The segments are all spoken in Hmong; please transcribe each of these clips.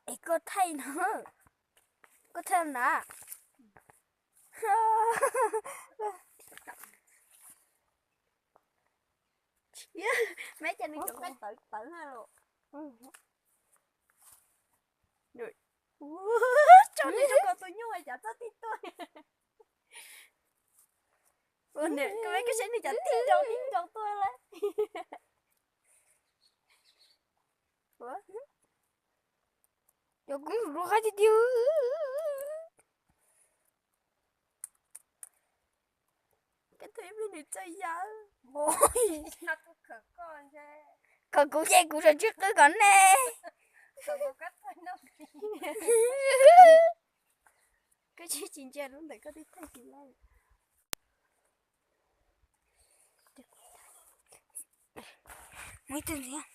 Es koj thaij no, koj thaij na. Meb, cas nws cov nqaij tawv tawv na los. Tso nws rau kom tus nyuj cas txawj tig tuaj. Ua nws, koj saib nws cov tig nrau tig nrau tuaj lawm. Cov koob rau qab tiag tiag. Peb tug ib pliag nws txawj ya. Kom kuv ces kuv sawv tsis qw kom nej. Koj tsis tsis ntsia lub ntawm koj tib thaij tsis laij. Muaj ib tug ntxiv.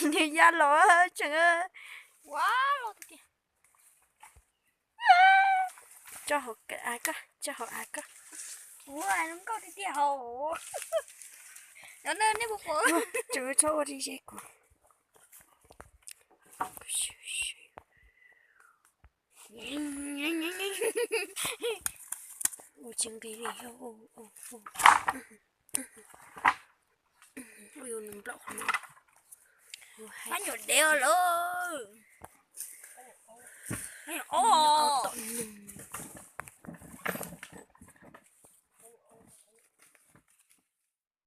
Nws ya los tseem tso hauv av koj, tso hauv av koj. Ua zoo nkauj tiag tiag hauv. No nej puas pom? Tseem txhob ua ze kuv. Ua tsis nqis li. Ua nws nplaum qhov no. Ab, nyuam dev os lawm. Ob tom nws.